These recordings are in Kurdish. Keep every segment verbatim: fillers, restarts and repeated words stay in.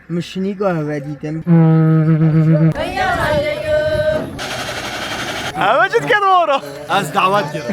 Min şinî gahve dîtim. Eve çi diket ora? Ez dawet kirim.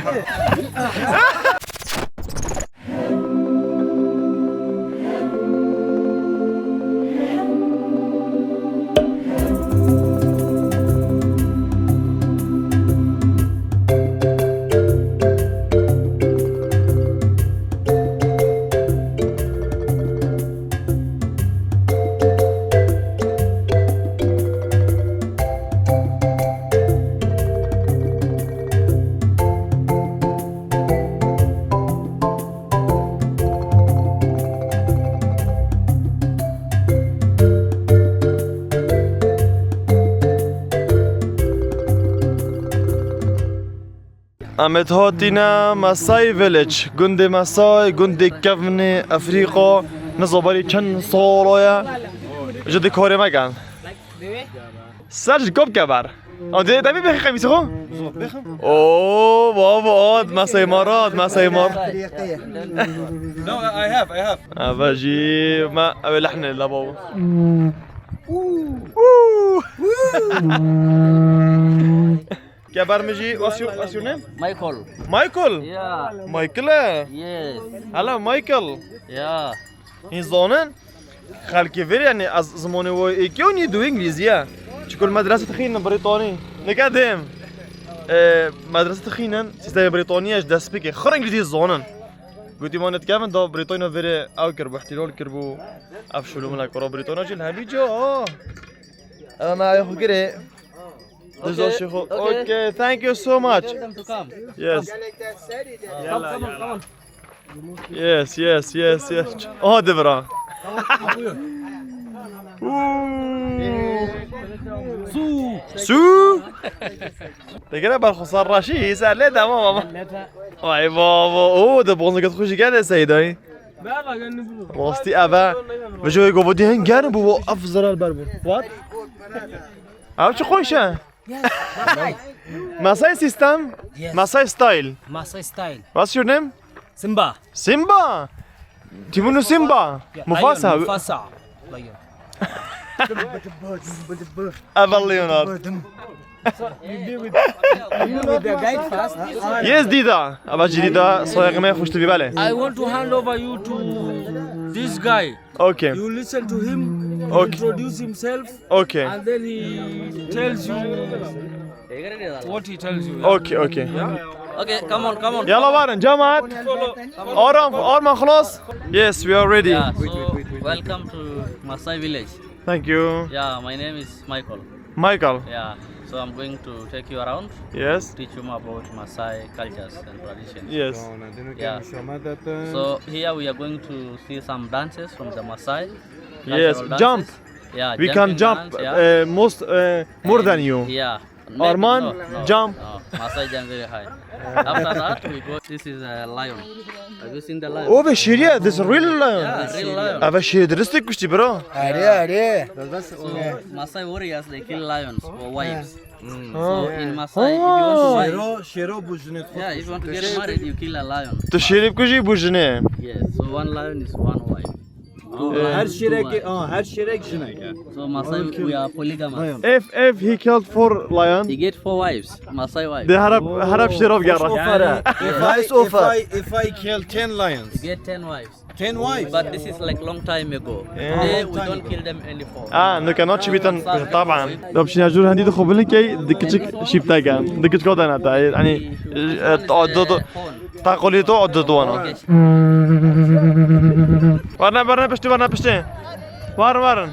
Em ê hatîne Masai Village, gundê Masai, gundê kevnê Efrîqa, nizaberî çend sala ye, ji dikarê me gen. Ser ji kop keber. Ew dê demî bixî qemîsê xwe? Zor bixim. Oo, baba, at, Masai Mara, at, Masai Mara. No, I have, I have. Eve jî me, ew ê lehnê le baba. Ooh. Keber min jî, what's your, what's your name? Michael. Michael? Yeah. Michael e? Yes. Hello, Michael. Yeah. Hîn zanin? Xelkê vir, yanî ez zimanê we êkê û nî du îngilîzî ye. Çiku li medrese dixînin Brîtanî. Nika dêm. E, medrese dixînin, sîstemê Brîtanî ye, ji dest pêkê. Xir îngilîzî zanin. Gotî, ma netkevin, da Brîtanya verê ew kiribû, îhtîlal kiribû. Ev şûlûmilek kura Brîtanya jî li hemî ca. Ev me ayê xwe girê. Dizda şêxo. Okay, okay, thank you so much. Tell them to come. Yes. Come, come on, come on. Yes, yes, yes, yes. Aha, devra. Su. Su. Te gere ber xwe ser raşî, ser lê tamam ama. Vay baba, o de bonzeket xwe jî gene seydayî. Rastî eve. Vêca wê govotî hin germ bû, ev zerar ber bû. What? Ev çi xweş e? Masai system? Yes. Masai style. Masai style. What's your name? Simba. Simba? Timon û Simba? Yeah, Mufasa? Lion, Mufasa. Lion. Ev lion at. You be with, you be with the guide first. Yes, dida. Ava jî dida, soyagê me xweş dibî, belê. I want to hand over you to this guy. Okay. You listen to him, he Okay. introduce himself, Okay. and then he tells you what he tells you. Okay, okay. Yeah? Okay, come on, come on. Yalla, warin, cemaat. Follow. Aram, arma xlas. Yes, we are ready. Yeah, so welcome to Masai village. Thank you. Yeah, my name is Michael. Michael. Yeah, so I'm going to take you around. Yes. Teach you more about Masai cultures and traditions. Yes. Yeah. So here we are going to see some dances from the Masai. Yes, cultural jump. Dances. Yeah, We can jumping jump dance, yeah. uh, most uh, more than And, you. Yeah. Maybe Arman, no, no, jump. No. Masai jump very high. After that, we go. This is a lion. Have you seen the lion? Oh, ve şêrî ye, this real lion. Yeah, real lion. Eve şêrî diristê kuştî, bro. Arê, arê. So, Masai warriors, they kill lions for wives. Mm. So, in Masai, if you want to buy, Şêro, şêro bû jinê xwe. Yeah, if you want to get married, you kill a lion. Tu şêrî bikujî bû jinê. Yes, so one lion is one wife. Two lions, two wives. Her şêrek, ah, her şêrek jinek e. So Masai, we are polygamous. If, if he killed four lion, he get four wives, Masai wives. They harap, harap şêro bigera. If I, if I, if I kill ten lions, you get ten wives. Ten wives? But this is, like, long time ago. Yeah. Today we don't kill them anymore. Ah, no, kana çi bitan, taban. Dab şina jur hendi de xobulin key, de küçük şipte gel. De küçük odana da, yani, e, do, do, do. Taqolê to, do, do, ana. Warne, warne, piştî, warne, piştî. Warne, warne.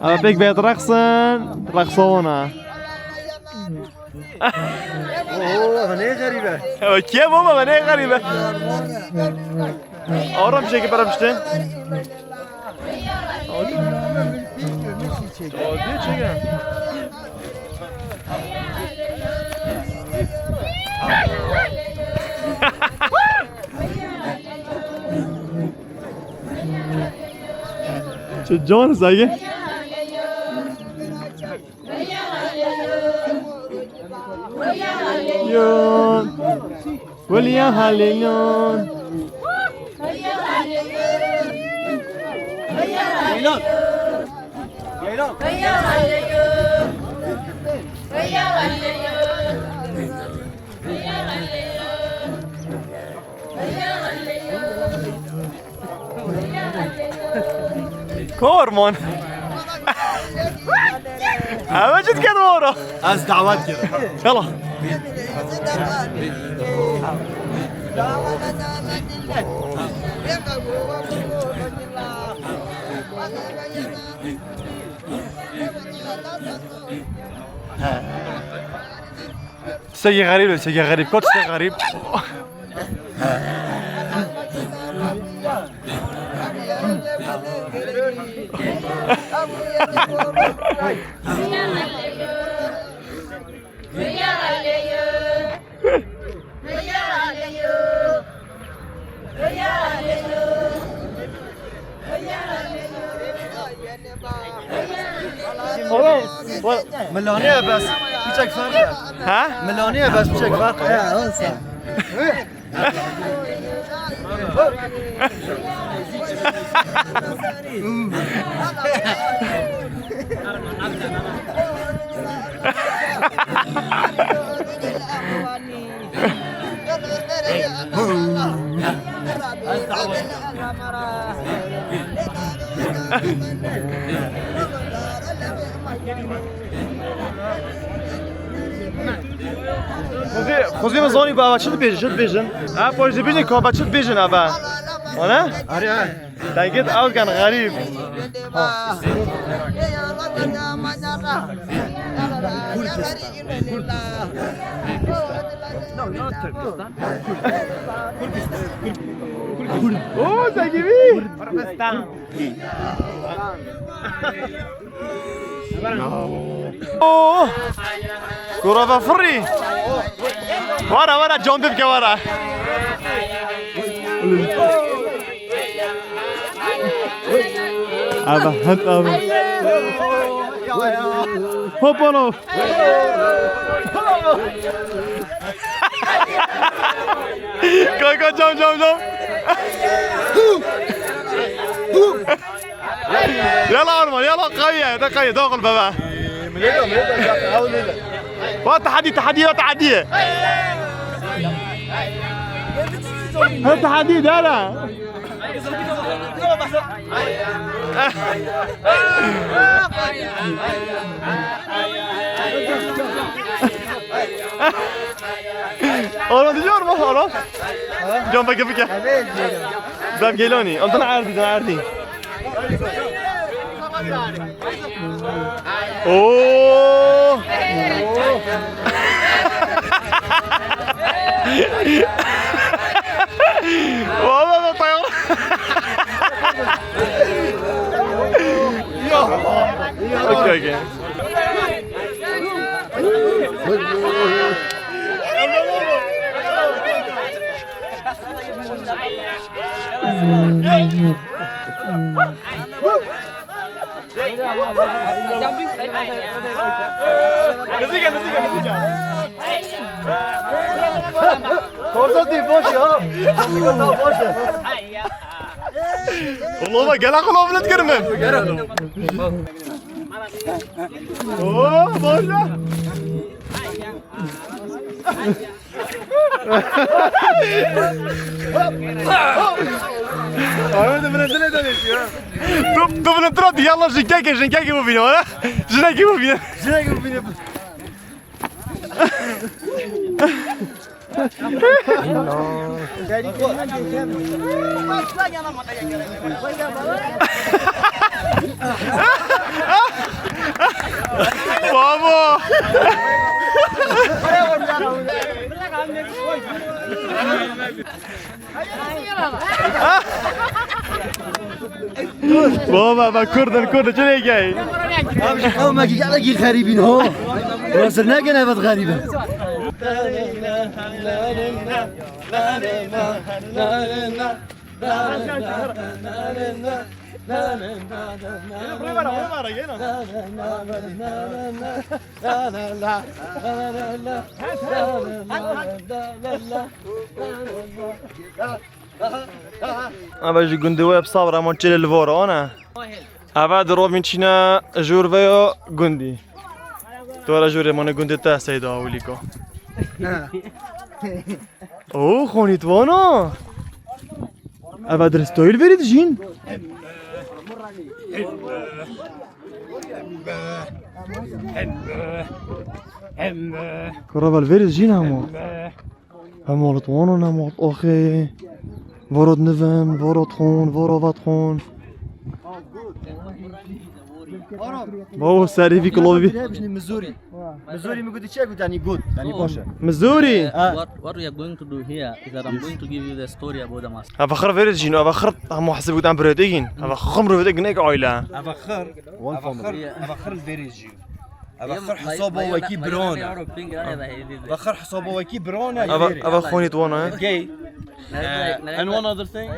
Ama pek bet raqsın, raqsona. Oo, ne garibe. Ew kî ye baba, ne garibe. Aram çekip aram işte. Çekip. Çi can sagi? Yon. Weliya halê yon. Korman. Eve çi diket ora? Ez dawet kirim. Yala. Segi xerîb, segi xerîb. Kot segi xerîb. Oğlum, bu- Milaniye bes, piçek fark. Ha? Milaniye bes, piçek fark. Ya, olsun. Xwezî, xwezî min zanî ba çi dibêjin, çi dibêjin. Ha, poj dibêjin ka ba çi dibêjin aba. Ana? Arya. Dengê ew gen xerîb. Oh, zengî bî. Oh! Kura ve firî. Wara, wara, can bibke wara. Abi, hep abi. Hopala. Kaka, cam, cam, cam. Yala Arman, yala, qawiye, de qawiye, daxil bebe. Wa tahadî, tahadî, wa tahadî. Ha, tahadî, dara. Arman, diyar mı, Arman? Can beke beke. Bab geloni. Antan erdi, dan erdi. Oo. Vallahi da tayar. Okey, okey. Korsa değil, boş ya. Boş ya. Oğlum, gel akıl avına tükürüm ben. Oo, boş ya. Ahmet, bu ne, ne demek ya? Tu, tu bunu trat, yalla, jinkeke, jinkeke bu bine, wala? Jinkeke bu bine. Jinkeke bu bine. Babo! Baba, bak, kurdun, kurdun, şuraya gel. Abi, şu kavma ki, ya da ki garibin, ho. Nasıl, ne gene evet garibin? Ava ji gundê we bi sabra mon çêlê li vora, ana? Ava di rovîn çîna jûr veyo gundî. Tu ara jûrê monê gundê te seyda awilîko. Oo, xonî tu vana. Ava dirist toyil verî dijîn. Kuraval verî dijîn hemo. Hemo li tu vana, hemo li tu axê. Vorot nivin, vorot xon, voro vat xon. Bavo, serê vî kilovî. Bêjne Missouri. Missouri mi gotî çi ye? Gotî yanî good, yanî baş e. Missouri. Ha. What, what we are going to do here is that I'm going to give you the story about the master. Ava xir verê dijîn, ava xir hemo hesib gotan birêt egin. Ava xir mirov egin ek aile. Ava xir, ava xir, ava xir verê dijîn. Ava xir hesaba wekî birane. Ava xir hesaba wekî birane. Ava, ava xonî tu vana, eh? Gay. Uh, and one other thing.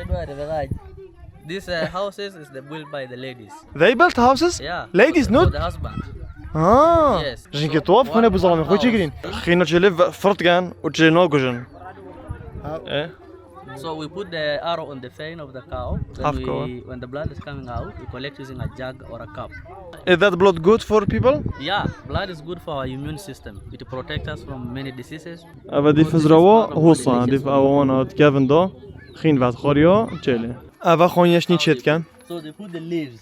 These uh, houses is the built by the ladies. They built houses? Yeah. Ladies, not? For the husband. Ha. Yes. Jinkê tu ev xwînê bi zilamê xwe çêkirîn. Xîna çêlê ve-, firtgen û çêlê nagujin. Eh? So we put the arrow on the vein of the cow. When we, when the blood is coming out, we collect using a jug or a cup. Is that blood good for people? Yeah, blood is good for our immune system. It protects us from many diseases. Ava dî fizra wa hosa, dî ava wana dikevin da, xîn vat xwariya çêlê. Ava xon yeşnî çêtken. So they put the leaves.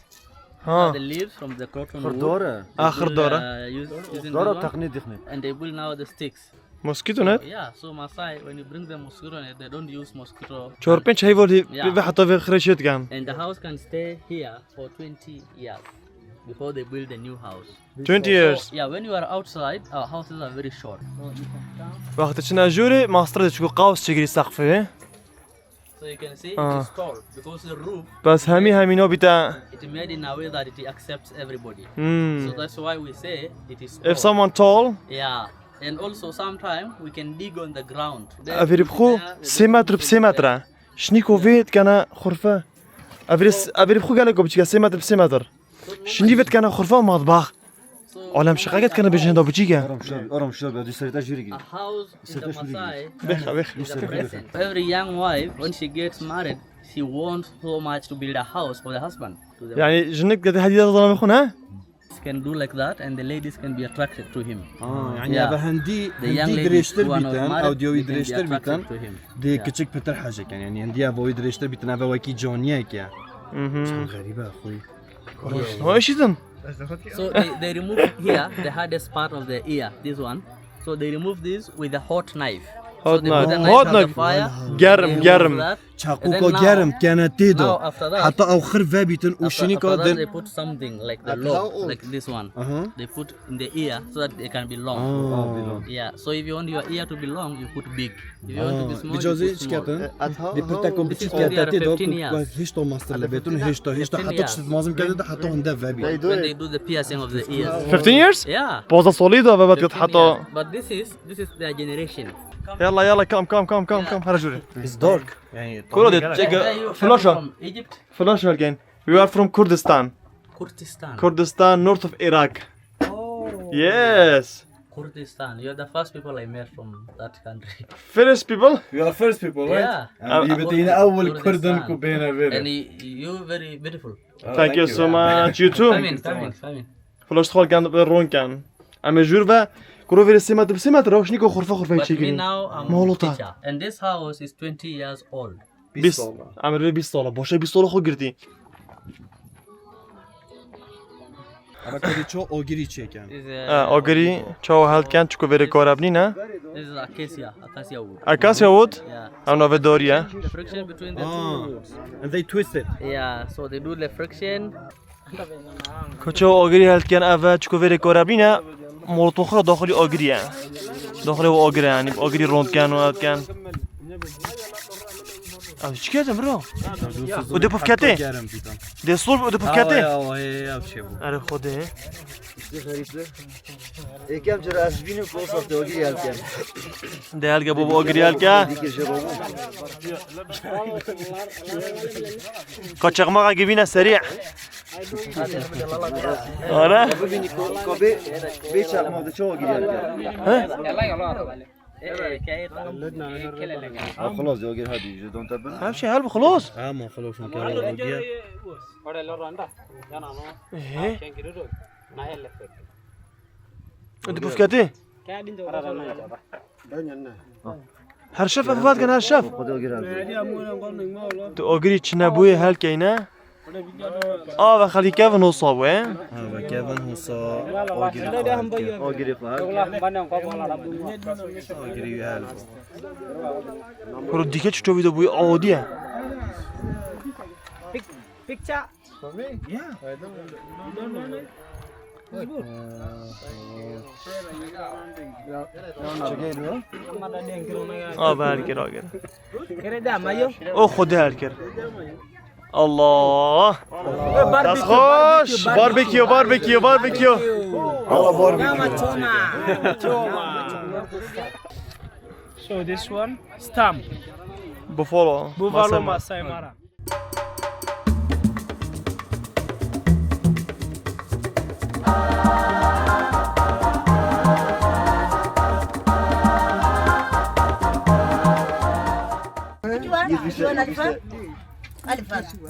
Ha. The leaves from the cotton wood. Xirdar e. Ah, xirdar e. They will, uh, use, using this one. Xirdar e, teqnî dixnî. And they will now the sticks. Mosquito net? Yeah, so Masai, when you bring them mosquito net, they don't use mosquito. Çor pênc heyval hî ve heta vê xirê çêtken. And the house can stay here for twenty years before they build a new house. Twenty years? So, yeah, when you are outside, our houses are very short. Wextê çina jûrê, mastir de çiku qaws çêkirî seqfê. So you can see it is tall because the roof. Bes hemî hemî nabîte. It made in a way that it accepts everybody. Hmm. So that's why we say it is tall. If someone tall. Yeah. And also sometimes we can dig on the ground. Ev êrî bi xwe sê metr bi sê metr e. Şinîko vê dikene xurfe. Ev êrî s-, ev êrî bi xwe gelek biçîk e, sê metr bi sê metr. Şinî vê dikene xurfe û matbax. Alem şiqeke dikene bêjin da biçîk e. Aram şöyle, aram şöyle, bir serete jüri gir. Serete jüri gir. Bexa, bexa. Every young wife, when she gets married, she wants so much to build a house for the husband. Yani jinik dede hediye da zilamê xwe ne? Can do like that and the ladies can be attracted to him. Ha, yani eve hendî, hendî dirêjtir bîtin, ew diya wî dirêjtir bîtin. Dê kiçik pitir hejek yani, yani hendî eve wî dirêjtir bîtin, eve wekî caniyek e. Mhm. Çend xerîbe xwî. Hoşidin. So they, they remove here the hardest part of the ear, this one. So they remove this with a hot knife. Hot knife. Hot knife. Germ, germ. Çaqûka germ kene tê de. Heta ew xir vebîtin û şinîka din. They put something like the lobe, like this one. They put in the ear so that they can be long. Yeah, so if you want your ear to be long, you put big. If you want to be small, you put small. Dî pirtekon biçîk kete tê de ku hêşta master le bêtin, hêşta, hêşta heta çi mazim kete de heta hinde vebî. When they do the piercing of the ears. Fifteen years? Yeah. Pozda solî de ve vet heta. But this is, this is their generation. Yalla, yalla, come, come, come, come, come. Here jûrê. It's dark. Kuro de, take a flash. Egypt. Flash again. We are from Kurdistan. Kurdistan. Kurdistan, north of Iraq. Oh. Yes. Kurdistan. You're the first people I met from that country. First people? You are first people, right? Yeah. And you between أول Kurdin ku bêne vêre. And you, you very beautiful. Thank you so much. You too. Come in, come in, come in. Flash xwe gend be ron ken. Em ê jûr ve kuro vêrê sê metr bi sê metr, rewşnîko xurfe xurfe çêkirîn. Molota. And this house is twenty years old. Bîst. Em ê bîst sala. Boşe bîst sala xwe girtî. Ama kedi ço ogirî çêken. E, ogirî çawa held ken, çiku vêrê kora binî ne? This is acacia, acacia wood. Acacia wood? Yeah. Ew navê dorî ye. The friction between the two woods. And they twist it. Yeah, so they do the friction. Koço agirî heltken eve çiko vêrê kore bîne, molotofxira daxilî agirî ye. Daxilê o agir e, yanî agirî rondken û heltken. Ev çi kete bro? O de pufkete. De sol o de pufkete. Erê xode. Ekem cara ez bînim ku o sax te ogirî helke. De helke baba, ogirî helke. Dikir je baba. Ka çakmaxa givîne serî. Ara? Bibînî ku, ku bê, bê çakmak de çawa girî helke. He? Ha, xelas ya, gel hadi, je don te bin. Her şey hal bu, xelas. Ha, ma xelas, şun kâr oldu diye. Ehe. Di pufketî. Her şef ev vat kan her şef. Xwedê ogir helke. Tu ogirî çine bûyê helkeyne. A ve xelkî kevin hosa bû, e? Ha, ve kevin hosa ogirî xwe helke. Ogirî xwe helke. Ogirî wî helke. Kuro dîke çi çovî de bûyê awadiye. Picture. For me? Yeah. I don't want to. No, no, no. It's good. Çekeyim mi? Abi her kere, her kere. O Xwedê her kere. Allah. Dest xweş. Barbecue, barbecue, barbecue. Allah barbecue. So this one, stamp. Buffalo. Buffalo Masai Mara. Masai Mara.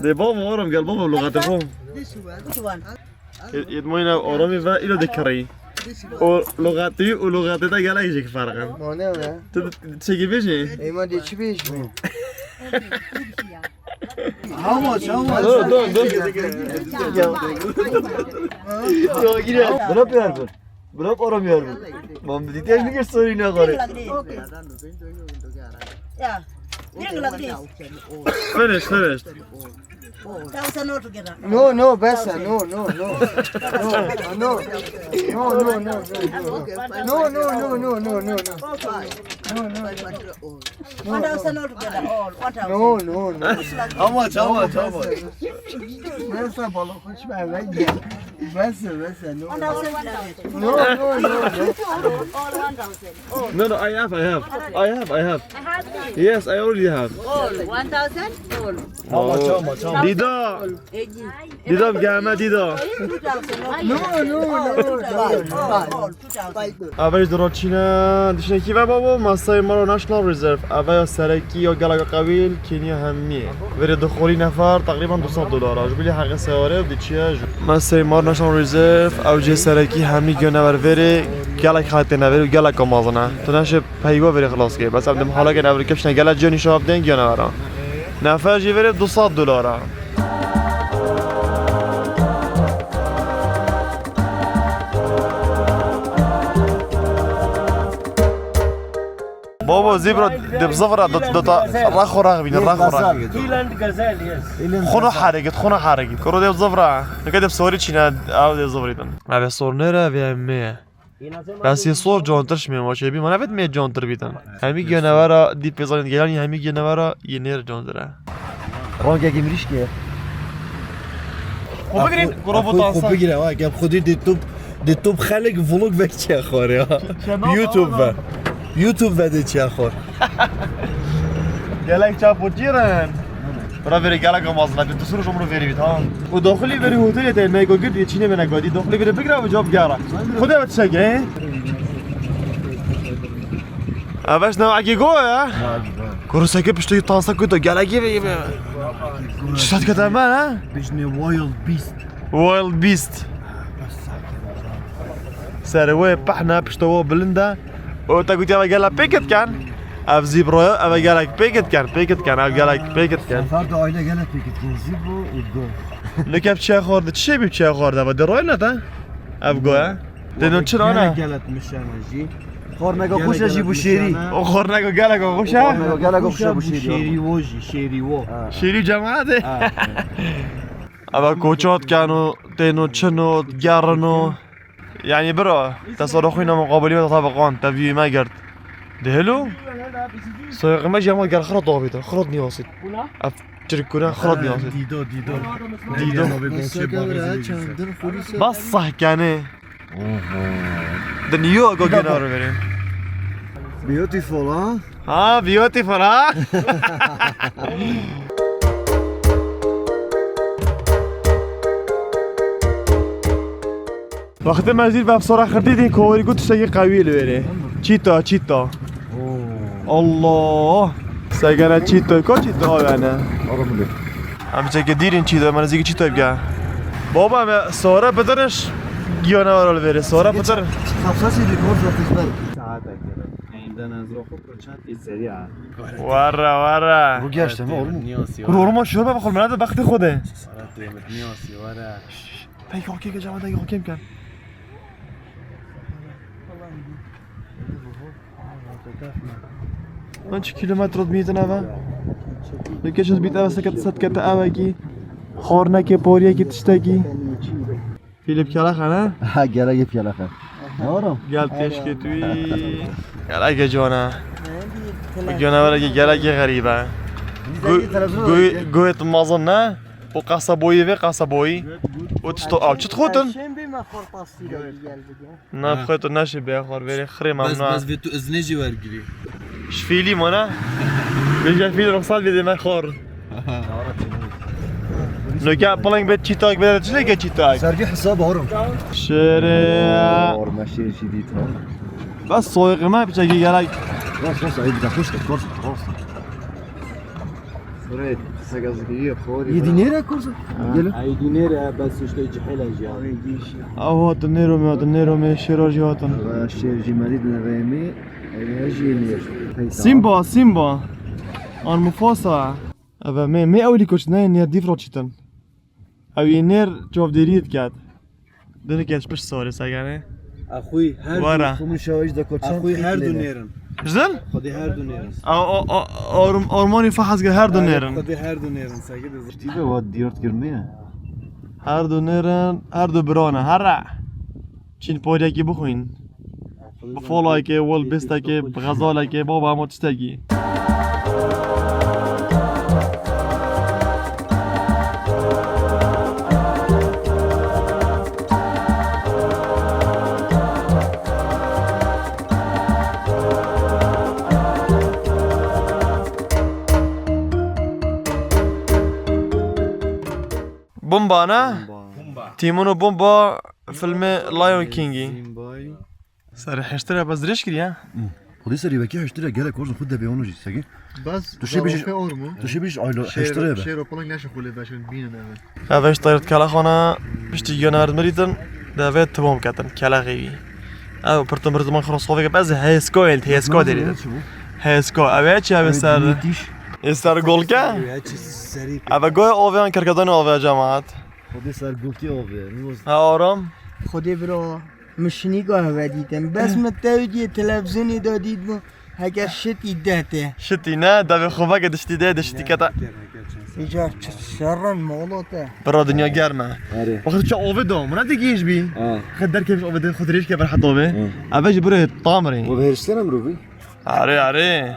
Dê baba orom gel baba, lugate xo. Yetmayna oromî ve îlo de kirî. O lugati û lugati de gelek jî ferq in. Mane ve. Tu çekî bêjî? Ey ma dê çi bêjî? How much? How much? Dur, dur, dur. Bırak bir yer bir. Bırak orom yer bir. Mam dedi, tez mi geç sorayım ne kadar? Okay. Yeah. Bring like this. Finish, finish. Thousand altogether. No, no, besa, no, no, no. No, no. No, no, no, no, no. No, no, no, no, no, no, no. No, no. One thousand altogether, all. One thousand. No, no, no. How much, how much, how much? Besa, bala, hoş ver, ver. Besa, besa, no. One thousand. No, no, no, no. All one thousand. No, no, I have, I have. I have, I have. Yes, I already have. All one thousand? All. How much, how much, how much? Dida. Dida, gelme Dida. Two thousand. No, no, no, no. All, all, two thousand. Avej diro çine dişine ki ve babo, Masai Mara National Reserve. Ave ya sereki ya gelek qewîl, Kenya hemî. Vere dixorî nefer, teqrîben du sed dolara. Ji bilî heqê seyare û diçiye ji. Masai Mara National Reserve, ew cê sereki hemî giyo never vere, gelek xelk têne vere û gelek mezin e. Tu neşe Peyva verê xilas kir. Bes em dem hala gene ev kepşine gele ciyanî şav den giyana vera. Nefer jî verê du sed dolara. Baba zîbra de zivra do do ta raxo rax bîne, raxo rax. Highland gazelle, yes. Xuna hareket, xuna hareket. Kuro de zivra. Neke de sorî çîne, ew de zivrî din. Eve sor nere ve me. Bes yê sor cantir şimê ma çêbî, ma nevet mê cantir bîtin. Hemî giyanevera dî pêzanîn gelanî, hemî giyanevera yê nêr cantir e. Rangekî mirîşkê. Xwe bigirîn, Xwe- guro xwe- bu dansa. Xwe bigire, wa, gel xwedî dê top, dê top xelek vlog vek çiye xwar ya. YouTube ve. YouTube ve dê çiye xwar. Gelek çapû çîrin. Bira verê gelek amazin, tu suru jomro verî bit ha. Û daxilî verî hotelê te mego girdiye çînê me negadî. Daxilî verê bigira ve cevap gera. Xwedê ve çek e. Ev eş ne agi go ya? Kuruseke piştî tansa kuto gelek gibi gibi. Çi saat kete me ha? Bijne wild beast. Wild beast. Serê wê pehna pişta wê bilind e. Û te gotiya me gela pêket ken. Ev zîbroya, ev gelek pêket ken, pêket ken, ev gelek pêket ken. Sefer de aile gene pêket ken, zîbro û go. Nike bi çiya xwar de, çi şey bi çiya xwar de, ve de roy ne te? Ev go e. Têno çi rane? Gelek mişene jî. Xorneka xweş e jî bû şêrî. O xorneka gelek xweş e. Xorneka gelek xweş e bû şêrî. Şêrî wo jî, şêrî wo. Şêrî cemaat e. Ava koçat keno, têno çino, gerino. Yani bira, te sara xwîna muqabilî me tabeqan, te vî me gert. Dihilo? Soyaqê me jî hema ger xira tabîte, xira niyasît. Ev çirkûne xira niyasît. Dîdo, dîdo. Dîdo. Bas sahkene. Oho. Di New York o güne arı verin. Beautiful, ha? Ha, beautiful, ha? Wextê me jî vefsora xirtî dî, kowerî ku tiştekî qewî li wêrê. Çîta, çîta. Allah! Segene çîta, ka çîta avene? Arabile. Em çeke dîrin çîta, me nizîkî çîta bike. Baba, me sore bidirş, giyana var li vêrê, sore bidir. Xapsa çî dî, kor zor tizber. Saate kere. Eynde nezro xo koçan pîseriya. Wara, wara. Bu geçti mi oğlum? Kuru oğlum, şuraya bak oğlum, nerede baktı kode? Sarat Mehmet Niyasi, wara. Peki, okey, geçen hafta okey mi kan? Kaç kilometre bîtin eve? Location bît eve seket set kete eve ki. Xorneke poriyeki tişteki. Filip kelexe ne? Ha, gelek kelexe. Doğru. Gel teşke tu. Gelek cana. Cana var ki gelek garibe. Gu gu guet mazın ne? O kasaboyu ve kasaboyu. O tişto av çit xotin. Şembe me xorpasî geldi. Na, bi xwe tu neşî bê xwar, verê xirê Bes, memnun. Bes vê tu iznê jî wergirî. Ji fîlî mane. Bêje fîl ruxsat bidê me xwar. Noke piling bê çîtak bê, çi leke çîtak? Sergî hesab orum. Şêrê. Orme şêr jî dît ha. Bes soyuq me piçekî gerek. Bas, bas, ayı bir de hoş da, hoş, hoş. Buraya sagazgiriye xorî. Yedi nere kursu? Gel. Ay dinere bes işte cihela ya. Aho tu nero me, tu nero me şêro jî hatin. Şêr jî merî dinere me. Ev jî nêr. Simba, Simba. An Mufasa. Eve me, me ewlî koç ne, nêr dîv ro çitin. Ew yê nêr çavdêriyê diket. Dine keç pişt sorê segane. Axuy her Wara. Du, Kumu şawij de koçan Axuy her du nêrin. Jidin? Xwedê her du nêrin. A, o, o, orm-, ormonî fahaz ge her du nêrin. Xwedê her du nêrin, sege de. Tîbe wa diyart girmeye. Her du nêrin, her du birana, herre. Çin porekî bixwîn. Bi folakê, wol bêstekê, bi xezalekê, baba hema tiştekî. Bomba ne? Bomba. Timon û Bomba filmê Lion Kingî. Simbayî. Serê heştira bes dirêj kiriye. Xwedî serî wekî heştira gelek orz xwe debê onu jî segi. Bas, tu şey bir şey, tu şey bir şey aylo heştira be. Şêro piling neşe xulê beşin bînin eve. Eve işte tayret kela xana piştî gene erd mirîtin deve tamam ketin kela xevi. Ev pirtim bir zaman xros xovê ke ez hesko el hesko deri. Hesko eve çi eve ser. Ê ser golke. Eve goya oveyan kerkedan ove cemaat. Xwedê ser golke ove. Ha oram. Xwedê biro. Min şinî gava vedîtin. Bes min tewdiyê televîzyonê de dîtbû, heke şitî dete. Şitî ne, devê xwe veke diştî de, diştî kete. Îcar çi şerrin molo te. Bira dinya germ e. Erê. Wextê çi ove da, min ne digihîş bî. Ha. Xet derkevîş ove de, xwe dirêj ke berhet ove. Hı. Eve jî bira tam rê. Ove hêriştene mirovî. Erê, erê.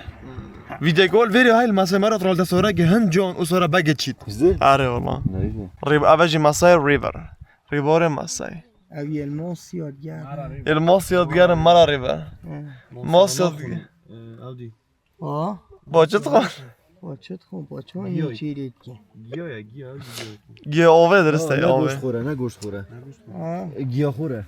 Video call verî hay, masay mara tral de sonra ki hin can û sonra bege çît. Bizde? Erê wala. Ne? Rib-, eve jî masay river. Ribore masay. Ev yê li Mos yadgar e. Yê li Mos yadgar e, mala rê ve. He. Mos yadgar. Aw. Bo çi dixwar? Bo çi dixwar? Bo çi wan yê çêlê dike? Giya ya, giya, giya. Giya ove dirist e, ove. Ne goşt xore, ne goşt xore. Ha. Giya xore.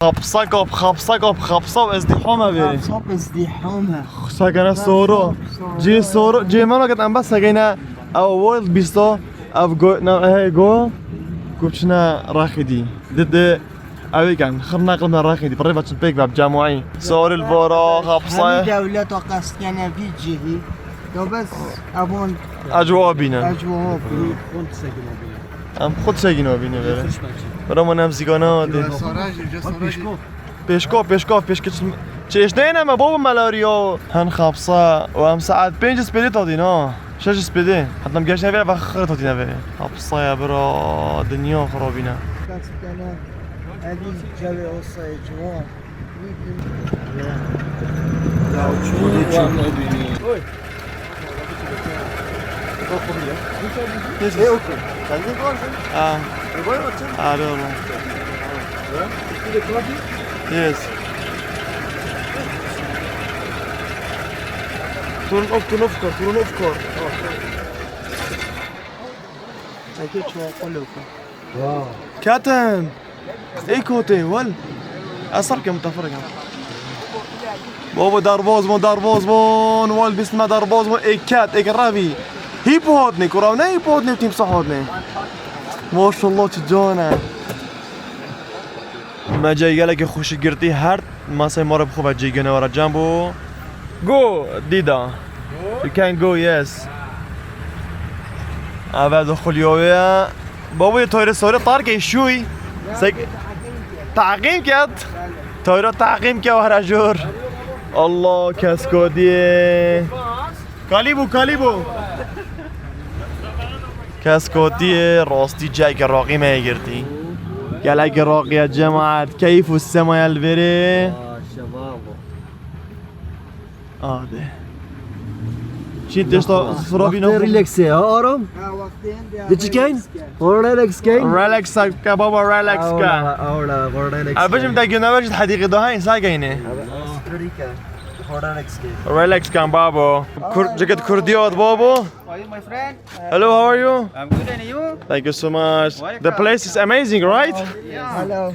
Xapsa kap, xapsa kap, xapsa û izdîham e vê. Xapsa û izdîham e. Sakene soro. Cê soro, cê meno ket em bes sekene ew Wild Beast o, ev go, na, hey go, ku çine raxî dî. Dide, ew ê ken, xir neqil me raxî dî, pirê veçin pêk ve, bi cemaî. Soril vora, xapsa. Hemî dewleta qestkene vî cihî. Ya bes, evon. Ecwa bîne. Ecwa bîne. Em xwe sekîn nabîne vere. Bira min em zîgana de. Pêşko, pêşko, pêşko, pêşko. Çeşneyne me babo melariya. Hen xapsa. Û em saet pênc spêdê tatîn ha. Şeş spêdê. Hatta em geşne vere ve xir tatîne vere. Xapsa ya bira dinya xirabîne. Evî cevê olsayê ciwan. Ê, okey. Sen de varsın. Ha. E, var mı? Arıyorum. Yes. Turn off, turn off car, turn off car. Ketin. Ê kotê, wel. Ez sar kem, te fir kem. Babo derbaz bûn, derbaz bûn. Wel, bîst me derbaz bûn. Ê ket, ê revî. Hîp hotnê, kurav ne hîp hotnê, tîmsa hotnê. Maşallah, çi can e. Me cayê gelekî xweşik girtî, her masê ma re bi xwe ve cî gene were cem bû. Go, Dida. You can go, yes. Eve di xulyoye. Babo, ye toyre sore tarke şuy. Sek taqîm ket. Toyre taqîm ke were jor. Allah, kes kodiye. Kalî bû, kalî bû. Kes kotiyê rastî cayeke raqî me yê girtî. Gelekî raqiye cemaet, keyf û sema ye li vêrê. Aa, şebab. Ade. Çîn tişta sura bîna. Wextê relaxê, ha, Aram? Ha, wextê hindê. Di çi keyn? Relax keyn? Relax ke baba, relax ke. Awla, awla, relax. Ebijim te göneve jî hedîqê daha insa geyne. Sprika. Relax keyn. Relax keyn babo. Kur, ceket Kurdî at babo. How are you, my friend? Hello, how are you? I'm good, and you? Thank you so much. Welcome. The place is amazing, right? Yeah. Hello.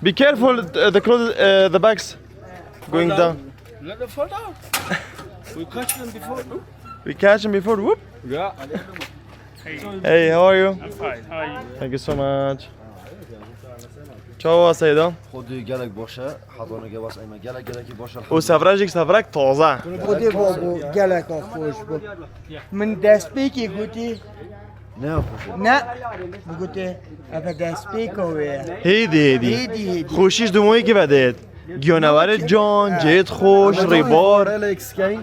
Be careful, uh, the clothes, uh, the bags going down. Let them fall down. We catch them before. We catch them before. Whoop. Yeah. Hey, how are you? I'm fine. How are you? Thank you so much. Çawa Seyda? Xwedî gelek baş e. Heta nige bas eyme gelek gelekî baş e. Û sevrejik sevrek taze. Xwedî babo gelek xweş bû. Min destpêkê gotî. Ne xweş e. Ne. Min gotî, eve destpêka wê ye. Hêdî hêdî. Hêdî hêdî. Xweşî ji dumoyê ki vedêt. Giyonewarê can, cêt xweş, rêbar. Relax keyn.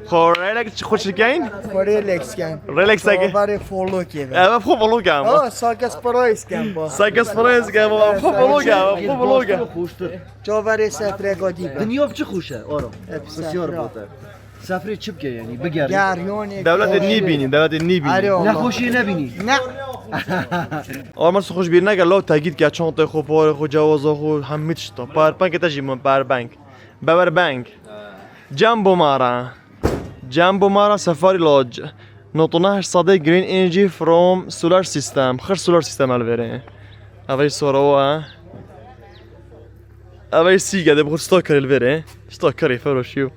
Xwe relax, xwe çi keyn? Xwe relax keyn. Relax keyn. Çaverê folokê be. Evet, xwe folok em. Ha, sakes price kem ba. Sakes price kem ba. Xwe folok em, xwe folok em. Çaverê sefreka dî be. Dinya çi xweş e, Aram. Hep sefra. Besiyor bote. Sefrê çi bike yani, bigerî. Geryanê. Dewletê nîbînî, dewletê nîbînî. Erê Allah. Nexweşiyê nebînî. Ne. Arma xweş bîr neke, law tegît ke çantê xwe, parê xwe, cewaza xwe, hemî tişta. Powerbank te jî min, powerbank. Powerbank. Cem bo ma re. Cem bo ma re Safari Lodge. Notona heşt sedê green energy from solar system. Xir solar system el vêrê. Eve sora wa. Eve sîge de bi xwe stokerê li vêrê. Stokerê feroşî.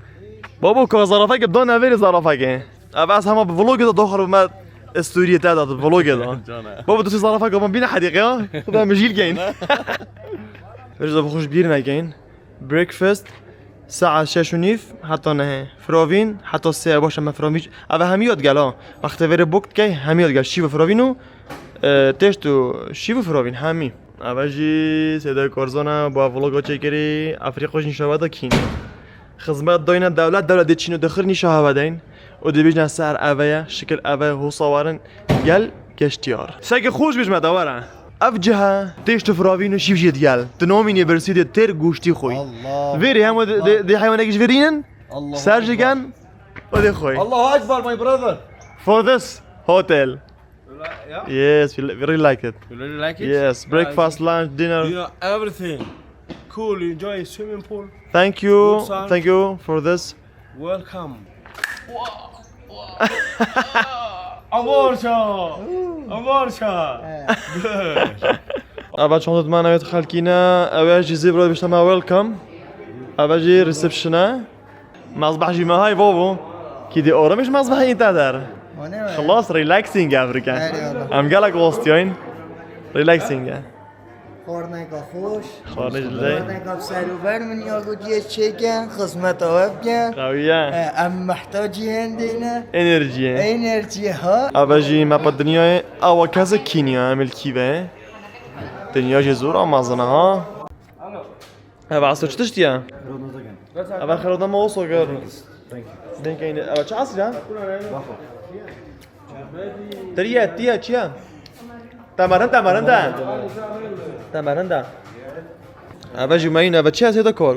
Babo, ka zarafeke dan, eve rê zarafeke. Eve ez hema bi vlogê de doxer me, estoriyê te de vlogê de. Babo, tu zarafeke me bîne hedîqe ya. Xuda me jîl keyn. Vêrê de bi xwe ji bîr nekeyn. Breakfast saet şeş û nîv heta nehê. Firavîn heta sê, baş e, me firavîn. Eve hemî yad gel ha. Wextê vêrê bok dikey, hemî yad gel. Şîv û firavîn û, e, têşt û şîv û firavîn hemî. Eve jî Seyda Karzan e, ba vloga çêkirî, Efrîqo jî nîşa ve da kîn. Xizmet dayne dewlet, dewlet dê çîn û dixir nîşa heve deyn. Û dibêjne ser eve ye, şikil eve ye, hosa werin, gel geştiyar. Seke xweş bêj me dewere. Ev cihe têşt û firavîn û şîv jî digel. Tu namînê birsî dê têr goştî xwî. Allah. Vêrê hema dê, dê, dê heywanekî ji vêrînin, Allah ser ji Ekber. Gen, û dê xwî. Allahu Ekber, my brother. For this hotel. You like, yeah? Yes, we, li- we really like it. You really like it? Yes, yeah, breakfast, lunch, dinner. You know everything. Cool, you enjoy swimming pool. Thank you. Good sun. Thank you for this. Welcome. Wow, wow. Amorça. Amorça. Good. Ava çondet mana evet xelkîne, eve jî zîvro biştema welcome. Eve jî reception e. Mezbeh jî me hay babo. Kî dê oremiş mezbeh î te der. Wane be. Xilas, relaxing e virke. Erê, Allah. Em gelek wastiyayın. Relaxing e. Xwarneka xweş. Xwarnê ji lê. Xwarneka bi ser û ber min ya gotiye çêkin, xizmeta we bikin. Qewiye. E, em mehtacî hindê ne. Enerjiye. Enerjiye ha. Ava jî me pa dinyayê, awa kese kîniya, em li kî ve. Dinya jî zor a mezin e ha. Eva asr çi tiştî ye? Eva xeroda me oso gör. Denk eyni. Eva çi asr ya? Teriye, tiye, çi ya? Temarin, temarin de. Temarin de. Eva jumeyîn, eva çi ya, sê de kol.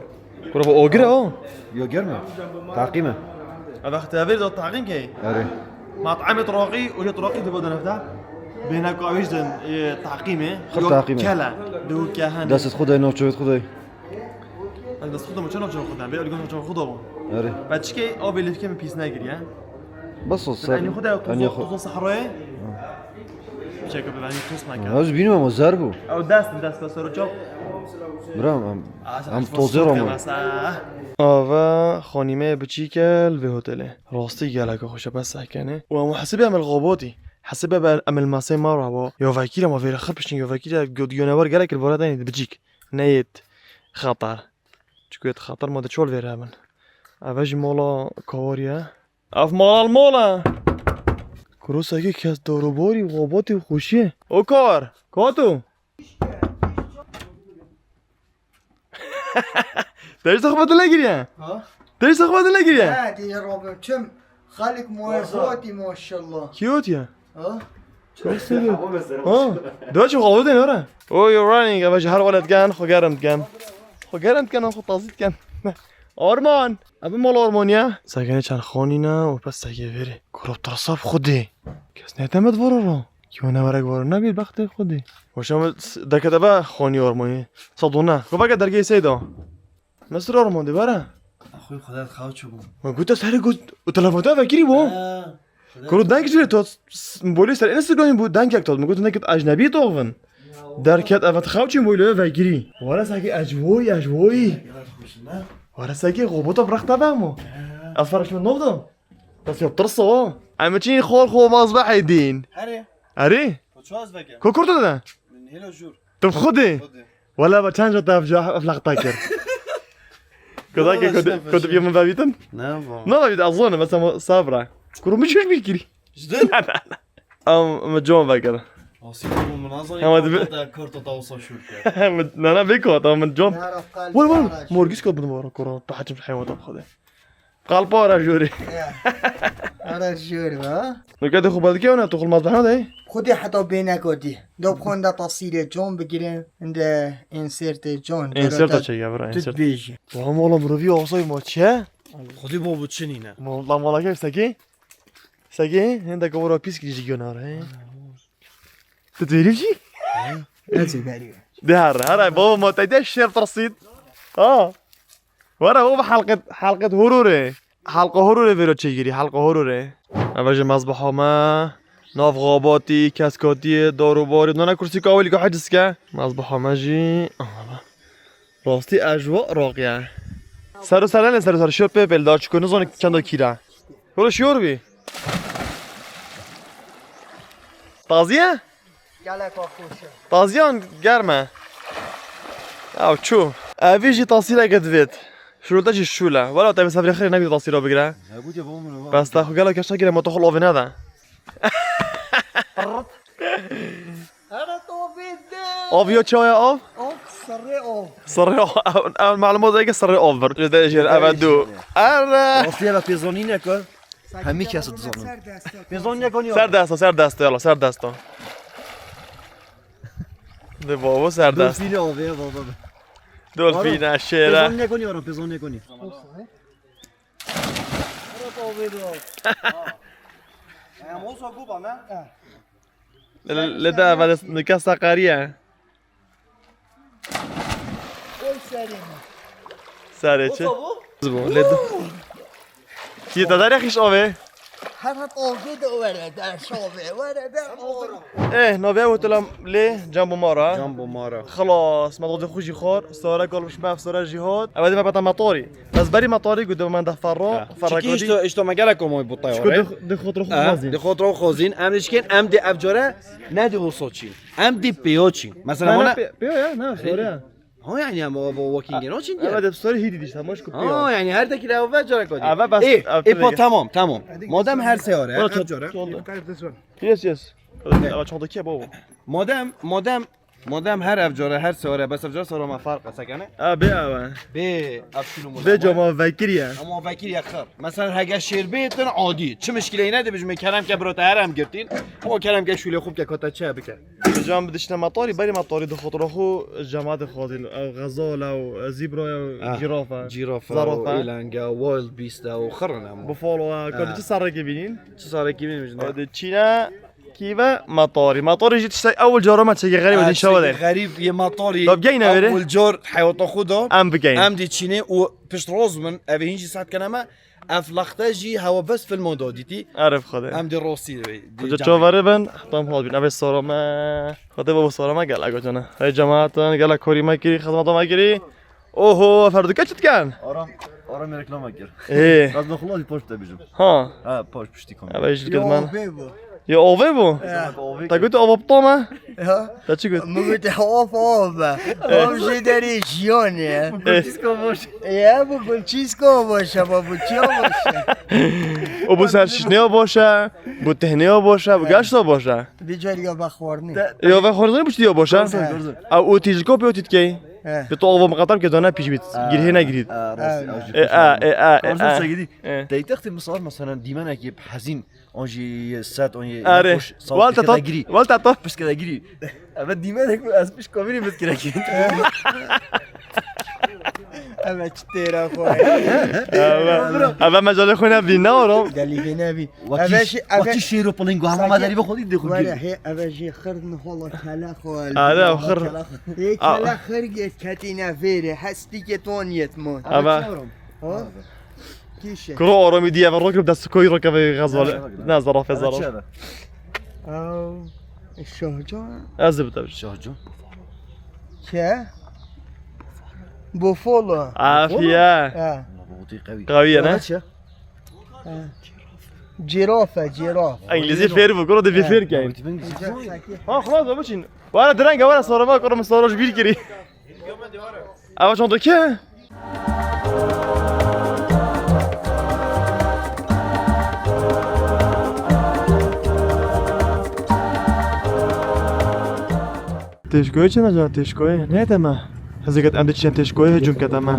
Kura bu ogre o. Yo, germe. Taqîm e. Eva xte ver de taqîm key. Erê. Mat'amê Turaqî, uca Turaqî de bu denefte. Bêhna ku ew jî din, e, teqîmê. Xir Yok, teqîmê. Kele. Dû kehane. Destê xwe de, navçavê xwe de. Ez dest xwe de, çi navçavê xwe de? Bê alî navçavê xwe de bû. Erê. Be çikê avê lê dikê min pîs negiriye. Bes o ser. Enî xwe de, enî xwe. Tozon sehroyê. Çeke be, enî toz neke. Ez bînim ama zer bû. Ew dest, dest, dest, ser o çav. Bira, em, Aa, em sen tozê açma roma. Ava xanîmeyê biçîk e li vê hotelê. Rastî gelek xweş e, bes sehkene. Û em hesibê em li xobotî. Hesibê be em li masê ma re bo. Ya vekî re ma vêre xir piştin ya vekî re got yone wer gelek li bora denî biçîk. Neyêt xeter. Çiku yêt xeter ma de çol vêre hemin. Eve jî mola kawarî ye. Ev mala li mola. Kuroseke kes doroborî xobotî xweşî. O kar. Kato. Te ji xwe dile giriye. Ha? Te ji xwe dile giriye. Ha, diye Rabbim, tüm halk muvafatî maşallah. Kî otiye? Ha? Çok seviyorum. Ha? Dua çok oldu değil mi? Oh, you're running. Eve ji her welet gen, xwe germ diken. Xwe germ diken, xwe tazî diken. Orman. Abi mal orman ya. Sekene çend xanî ne, û pes seke veri. Kurop tarsa xwedê. Kes ne temet voro ro. Ki o ne verek voro, ne bir bextê xwedê. Hoşam deket eve xanî ormanî. Sadona. Xwe veke dergê seyda. Mesir orman de vere. Axuy xwedê xaw çûbû. Ma gote serê got, û telefonta vekirî bo. Ha, xwedê. Kuro deng jî to s-, s-, mobilê ser Instagramî bû, dengek to. Ma gote neket ecnebî to vin. Ya, derket eve xaw çî mobilê vekirî. Were saki ecvoy, ecvoy. Ya, xweş ne? Were saki robota bırak da ben mu? Ha. Efer şimdi ne oldu? Bes ya tırsa o. Ama çin xor xo mazbah edin. Hare. Hare? Ko çaz veke. Ko kurtu da? Min helo jur. Tu xudi. Xudi. Wala ba çend jota ev eflaq takir. Koda ke koda koda bir min vavitin? Ne bu? Ne vavit azon mesela sabra. Kuru mi çiş bir kiri. Jidin? Am mi con vekir. Asil bu min azon. Ama dibi- da karta da olsa şur ke. Na na beko tamam mi con. Wal wal. Morgis kod bunu var koro. Tahacım hayvan da xudi. Qalpa ara jûrê. Ya. Ara jûr va. Nuke de xwe baldike ona tu xulmaz bana de. Xwedê heta bê nekotî. Dob xwenda tasîrê con bigire, inde inserte con. Inserta çe ya bira, insert. Bêjî. Wa mola mirovî asay ma çe? Xwedê bo bu çinîne. Mola mola ke seki? Seki, hende ke ora pis girişi gönar he. Tu dêrî jî? Ne tu dêrî? De her, her ay baba ma te de şer tirsit. Ha. Wara o halqet, halqet horore. Halqa horore vero çêgirî, halqa horore. Eva ji mazbaha me, nav xabatî, keskatî, darubarî, nana kursî kawilî ka heciz ke. Mazbaha me jî, aha. Rastî ejwa Iraqî ye. Ser û ser nene ser û ser şiyor pê pê li dar çiko nizane çenda kîra. Wilo şiyor bî. Tazî ye? Gelek xweş e. Taziyan germ e. Ya çû. Evî jî tasîreke divêt. Şûlde jî şûl e. Wela te bi sevrê xirê nebî tasîra bigire. Bes te xwe gelo keşta gire moto xwe lovê nede. Hera tovê de. Av ya çaya av? Av, serrê av. Serrê av. Ev, ev malumat eke serrê av bir. Jide jêr eve du. Ere. Rastî eve pêzonîne ku. Hemî kes dizanin. Pêzon nekonî. Ser desta, ser desta, yala, ser desta. De babo ser desta. Dolfîne avê baba. Dolfîne, şêre. Pêzon nekonî oran, pêzon nekonî. Em olsa guba me. Le, le da, va nika saqariye. Oy serê min. Serê çi? Wisa bu? Zibo, lê du. Yê te derê xîş avê? Her hat avê de were, der şavê, were, der avê. Eh, navê ew hotelam lê Cambo Mara. Cambo Mara. Xelas, me dodê xwe jî xwar, sare kalmiş me, sare jî hat. Ew dê me beta metarî. Ez berî metarî got, me de ferro, ferro kotî. Çikî îşto, îşto me gelek komay butay. Çiko de, de xotro xwe xwazîn. De xotro xwazîn. Em dişkên, em dê ev care ne de wisa çîn. Em dê pêya çîn. Mesela, ne, ne, pê-, pêya ya, ne, sore ya. Ha, yani, ama bu walking in o çîn diye. Evet, hep sore hîdî dişte, ama şu pêya. Ha, yani, her tekile eve cara kotî. Eve bas, e, e, pa, tamam, tamam. Madem her seyare, her cara. Yes, yes. Eve çantakiye baba. Madem, madem Madem her ev cara, her sewere, bes ev cara sewere me farq e, sekene? A, bê ev e. Bê ev şûl û mûl. Bê cama vekiriye. Ama vekiriye xir. Mesela hege şêr bêtin adî. Çi mişkileyî ne dibijme kerem ke biro te her em girtîn. Ama kerem ke şûlê xwe ke kota çe bike. Cam bi dişine matarî, berî matarî di xotira xwe cema de xwazîn. Ew xezal, ew zîbra, ew jîrafa. Jîrafa, zarafa. Îlenge, wild beast, ew xirin em. Bufalo, e, kadî çi serrekê bînîn? Çi serrekê bînîn? Hadi çîne. Kî ve matarî. Matarî jî tiştek ewil cara me çekê xerîb din şewe de. Xerîb yê matarî. Dab geyne vere. Ewil car heyata xwe da. Em bigeyne. Em dê çînê û pişt roz min, ev hîn jî saet kene me. Ev lexte jî hewa bes filman da dîtî. Erif Xwedê. Em dê rastî ve. Kuca çavere bin, tam hal bin. Ev ê sara me. Xwedê babo sara me gelek cana. Hey cemaatin, gelek korî me kirî, xizmeta me kirî. Oho, ferdûke çi dikin? Aram, Aram reklama kir. Ê. Ez nexula di poşt de bijim. Ha. Ha, poşt piştî kom. Eve jî dikit men. Yo, ove bu. Te got ova bito me? Ya. Te çi got? Min got of, of be. Of jî derê jiyan e. Bu gulçîsko boş. Ya, bu gulçîsko boş e, bu çiya boş e. O bu ser şişneya boş e, bu tehneya boş e, bu gaşta boş e. Vê carî ya vexwarinê. Yo, vexwarinê bu çi ya boş e? Gorzo, gorzo. A, o tî ji kopê o tî dikey. He. Bi tu ava miqatar ke dana pîş bit. Girhê ne girît. Aa, rastî, ew jî. E, a, e, a, e, a. Karşın sevgili. E. Teytextê misal mesela dîmenekî hezîn, an jî set, an jî are. Wal tata. Wal tata. Piske de girî. Evet, dîmenek mi? Ez piş komînî mit kirekî. Evet, çi têra xwe. Evet. Evet, mecalê xwe nebî, ne orom? Gelî vê nebî. Wekî şêro pilingo, hema derî bi xwedî dê xwe girî. He, eve jî xir nihola kele xwe. Are, xir. Ê kele xir yet ketîne vêrê, hestî ke ton yet mon. Eve. Ha? Kîşe. Kuro oromî diye ve rokir dest koy roke ve gazol. Ne zaraf zaraf. Ew, Şahcan. Ez de bitem. Şahcan. Ke? Buffalo. Afiye. Ha. Qawiye ne? Çi? Cîrafe, cîraf. Îngilîzî fêr bû, kuro de vî fêr key. Ha, xlas, biçin. Wara direnge, wara sorama, kuro min soroş bîr kirî. Ava çanda kî? Têşkoyê çi ne ca têşkoyê? Ne te me? Hezeket em de çiyen têşkoyê hicûm kete me.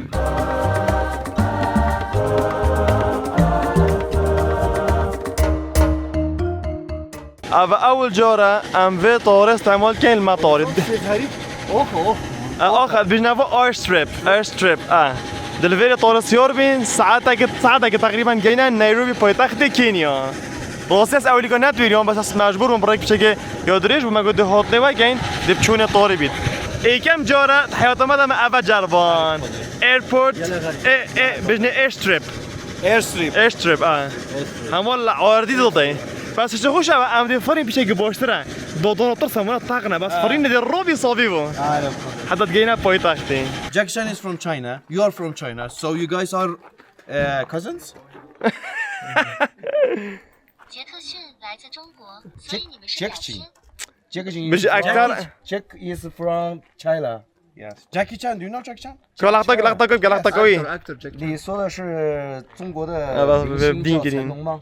Ev ewil car e em vê tarê îstemal keyn li me tarê. Xerîb. Ox, ox. E, ox, e, bijne ve airstrip. Airstrip, e. Di li vêrê tarê siyar bîn, saetekî, saetekî teqrîben geyne Nairobi paytextê Kenya. Rastî ez ewilîka netwîriyan, bes ez mecbûr bûm, bi rêk piçekê ya dirêj bû, me got dê hatinê vekeyn, dê biçûnê tarê bît. Êkem car e, di heyata me de me eve cerban. Airport, e, e, bijne airstrip. Airstrip. Airstrip, a. Airstrip. Hema li erdî dodey. Bes işte xweş e, em dê firîn piçekî baştir e. Dodona tirsa min taqine, bes firîn dê robî savî bû. Aynen. Heta digeyne paytextê. Jackie Chan is from China. You are from China. So you guys are, uh, cousins? 杰克逊来自中国，所以你们是表亲。 Jackie Chan. Jackie Chan. Bijî is from, aktar. Jack is from China. Yes. Jackie Chan, do you know Jackie Chan? Galakta, Galakta koy, Galakta koy. Actor, actor, Jackie Chan. 你说的是中国的明星叫成龙吗？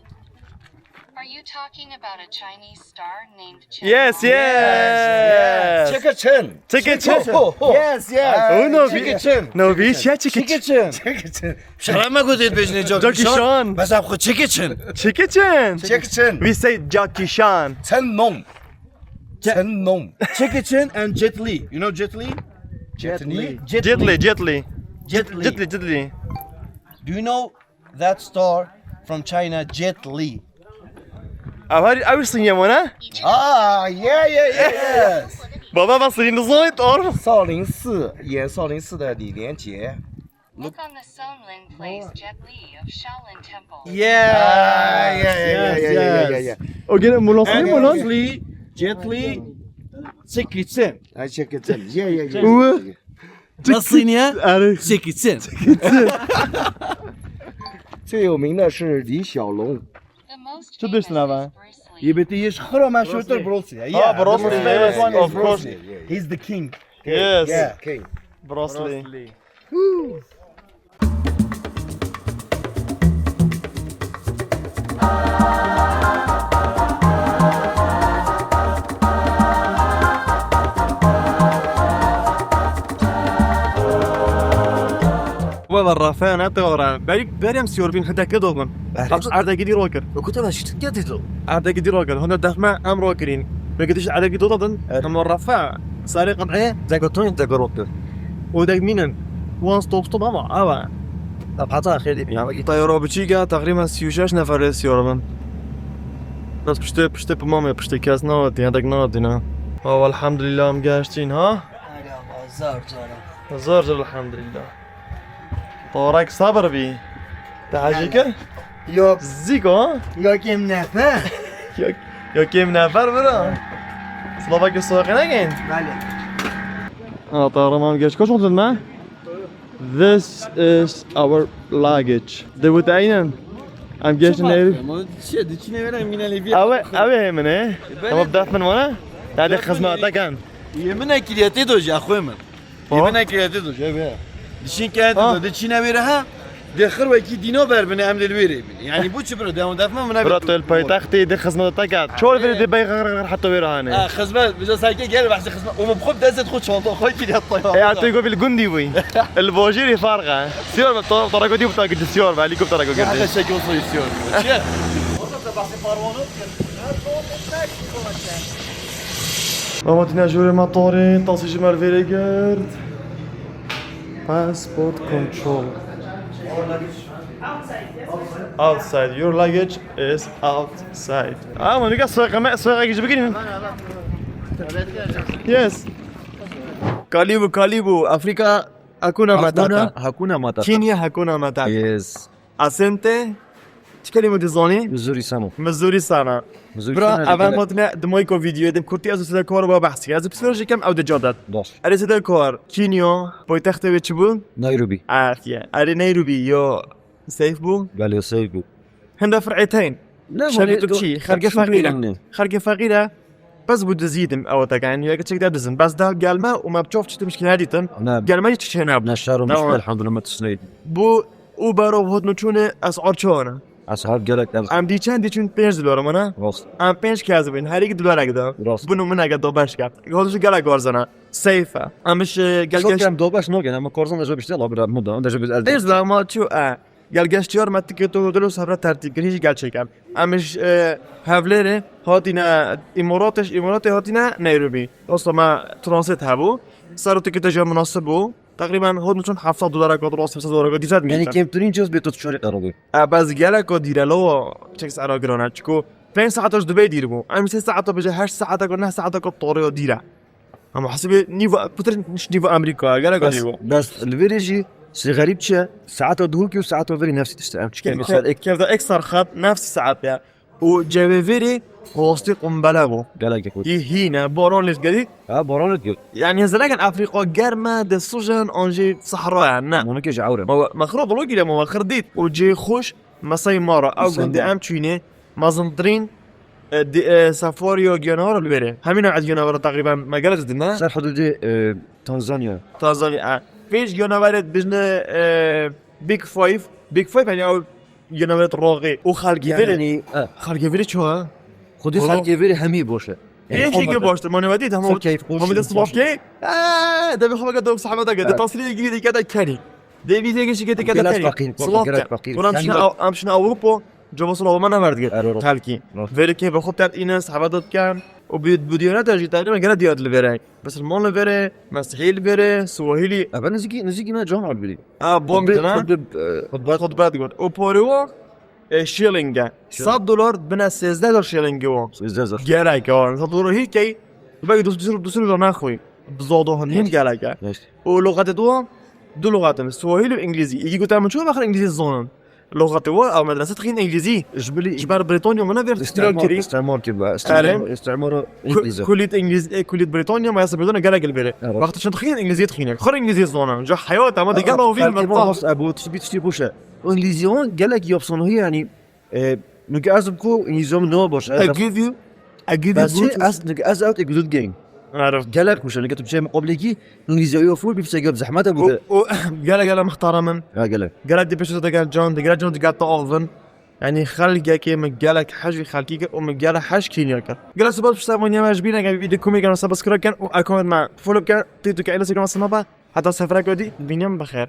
Are you talking about a Chinese star named Chen Yes, Long? Yes, yes. Jackie Chan. Jackie Chan. Ho, ho, ho. Yes, yes. Ah, oh, no, Jackie Chan. No, we Jackie Chan. Jackie Chan. Jackie Chan. Şeref me got bêjinê Jackie Chan. Bes ev xwe Jackie Chan. Jackie Chan. Jackie Chan. We say Jackie Chan. Chen Long. Chen Long. Jackie Chan and Jet Li. You know Jet Li? Jet Li. Jet Li, Jet Li. Jet Li. Jet Li, Jet Li. Do you know that star from China, Jet Li? Ew her, ew Çinî ye, ne? Ah, yeah, yeah, yeah, yes. Baba, ben Çinî nizanît, or. 少林寺，演少林寺的李连杰。 Look on the Songling Place, Jet Li of Shaolin Temple. Yeah, yeah, yeah, yeah, yeah, yeah, yeah, yeah. O gene Mulan Çinî, Mulan. Jet Li, Jet Li, Jackie Chan. Ay, Jackie Chan. Yeah, yeah, yeah, yeah, yeah. Nasıl ya? Jackie Chan. Jackie Chan. 最有名的是李小龙。 Çi diştin ava? Yê bi te yê ji xwe re meşhûrtir Bruce Lee. Ha, Bruce Lee, yes, of course. He's the king. Yes. Yeah, king. Bruce Lee. Wala Rafael ne te ora. Berî, berî em siyar bîn, hindek ne dobin. Berî. Em erdekî dî rokir. Ku te şît ke dî do. Erdekî dî rokir. Hunda dexme em rokirîn. Belki diş erdekî do dadin. Evet. Em Rafa. Sarê qed'e. Dego ton, dego rokir. O dek mînin. One stop stop ama ava. Hata xêr dî. Ya, tayara biçîk e, teqrîben sî û şeş nefer ê siyar bin. Bes piştê, piştê pimamê, piştê kes newatî, hedek newatî ne. Ha, elhamdülillah, em geştîn, ha? Merhaba, zor zor. Zor zor, elhamdülillah. Tarek sabir bî. Te hecî kir? Yok. Zîko, ha? Yok, em nefer. Yok, yok, em nefer bira. Slovakya soğuk ne gel? Belê. Ha, tamam, geç kaç oldu lan? This is our luggage. De wit aynen. Em geştin ev. Şey, diçine verem yine levi. Ev, ev min e. Tamam, def min wana. Ya de xizmeta kan. Yemin ekiliyeti do ya xwe min. Yemin ekiliyeti do ya be. Dişin kaydı do, diçine vere ha. De xir wekî dîno ber bine em de li wê rê bine. Yani bu çi bira, devam defma mina. Bira, tu li paytextê de xizmeta te kat. Çor vere de bey xir xir xir heta wê re hane. Ha, xizmet, bize sanki gel bahsi xizmet. O mu bixop dezet xo çanta xo ki ya tayar. E, tu go bil gundi bûy. El bojiri farqa. Siyor be, to, to rago diye bu takı siyor be, helikopter rago Ya girdi. Heşek olsa istiyorum. Çi? Ama dine jure ma tore, tası ji mer vere gird. Passport control. Outside. Your luggage is outside. Ah, man, you got soyaka, soyaka gici bikini. Yes. Kalibu, Kalibu, Afrika, Hakuna Matata. Hakuna Matata. Kenya, Hakuna Matata. Yes. Asente, çi kelîme dizanî? Missouri Samo. Missouri sana. Missouri Bra, sana, ev dikkat et. Matine di mayko videoyê de kurtî ez û Sedekar ba behsî. Ez psikolojî kem ew de cadet. Dost. Erê Sedekar, Kenya, paytextê wê çi bû? Nairobi. Afiye. Erê Nairobi yo safe bû? Belê safe bû. Hinde fir'eteyn. Ne, Şevê wale, tu do-, çi? Xelkê tu feqîre. Bilmem ne. Xelkê feqîre. Bes bû dizîdim ew te, yani ya gerçek de dizim. Bes da gelme û me bi çav çi tişkî nedîtin. Ne. Gelme hiç şey ne. Ne şer û Tamam. Elhamdülillah me tişt neydi. Bu Uber û hot nûçûnê esar çi hene? Esar gerek ne. Em dî çend dî çûn pênc dolar mana? Rost. Em pênc kes bin, her iki dolar ek da. Rost. Bunu min ege do beş kap. Hot nûçûn gelek warzana. Safe. Em iş, e, gel Çok geç. Em do beş no gene, ama korzan da bir şey la bir muda, da bir elde. Pênc dolar ma çû, e. Gel geştiyar me tikê tu dilo sabra tertîb kir, hîç gel çekem. Em ji, e, Hevlêrê hatine Îmoratê, ji Îmoratê hatine Nairobi. Dosta me transit hebû. Ser û tikê te jî munasib bû. Teqrîben hot min çûn heft sed dolara got, rast heft sed dolara got, dîzet Yani mi? Kemtirîn cihaz bê tu çorê qerabî. E, bes gelek o dîre lo, çek sera girana. Çiko pênc saet ji dibê dîr bû. Em sê saeta bêje, heşt saeta got, neh saeta got, torê o dîre. Ama hesibê nîva, pitir nîva Amerîka, gelek Bes, nîva. Bes li vê rê jî sê xerîb çi ye? Saeta duhokî û saeta verî nefsî tişt e. Em çi Ke-, kevda ek sarxat nefsî saet ya. Û cevê verî rastî qumbele bû. Gelek kekû. Yî hîne, baran lêz gelî. Ha, baran lêz gelî. Yani hezireken Afrika germe de sujen an jî sahra ya, ne. Bunu ke ji ewre. Ma, ma xira vlog ile ma xir dît. Û cê xweş mesay mara. Ew gundê em çûyne. Mezintirîn, e, di, e, sefariya giyanewar li wêrê. Hemîna ez giyanewar teqrîben me gelek didin, ne? Ser hududê, e, Tanzanya. Tanzanya, e. Pênc giyanewarê dibêjne, e, Big Five. Big Five, yani ew giyanewarê roxê. Û xelkê vêrê. Yani, e. Xelkê vêrê çi ye? Xwedî xelkê vêrê hemî boş e. Ê, çi ki boş, te manevra dît, hema. Ser keyf, xweş, Hema de xweş. Sibah ke, e, de bi xwe de sahibe de, de tasîrê girî de kede kerî. Dê vîzê gişî gete kete Gelek kerî. Faqîr, Silav gelek ke. Faqîr. Ulan Sen şuna de av-, am şuna Avrupa, cevasını alma ne verdi? Eror. Telki. Eror. Veri ke be xop ter ine sahabe dot ken. O bu, bu diyara da jî tane gene diyar li vere. Musulman li vere, Mesihî li vere, Swahili. E, ben nizîkî, nizîkî me cam al biri. A, bom Xutbe, dina. Xutbe, e, Xutbe. Xutbe digot. O pori o, e, şilinge. Şil- Sed dolar bine sêzdeh dolar şilinge o. Sêzdeh dolar. Gerek o. Sed dolar hî key. Belki dus, dus, dus dolar naxoy. Bizodo hîn gerek e. Yes. O lugate do. Du lugate, Swahili û Îngilîzî. Îgî gote min çû baxir Îngilîzî zonin. Lugate wa, ew medrese dixîn Îngilîzî. Ji bilî Ji ber Brîtanya min ne vêr istimar, istimar kir be. Istimar, Erê. Istimar Ku-, Îngilîzî. Kulît Îngilîz, e, kulît Brîtanya, me yasa Brîtanya gelek li vêrê. Evet. Wextê çend dixîn Îngilîzî dixîne. Xir Îngilîzî zonin. Ji heyata me digel o vî Belkî min bu ta. Rast, e, bu tiştî, tiştî boş e. Îngilîzî wan gelek yapsanoyî yani. E, nûke ez ku Îngilîzî min ne baş e. I give you, I give you Bes good. Ez nûke ez out a good game. Arif. Gelek xweş e, nûke tu biçe muqabilekî, Îngilîzî yo full, bir şey zehmet e bu. O, o, gele, gele muhtaramın. Ha, gele. Gele di peşe de gel can, de gele can, de gel ta alvin. Yani xelkekê min gelek hej vî xelkî kir û min gelek hej Kenya kir. Gelek spas pişta bûn, yema ji bîne gel, video komik, subscribe ken û account me follow ken, TikTok, Instagram, snapa. Heta sefrek dî, bînin bixêr.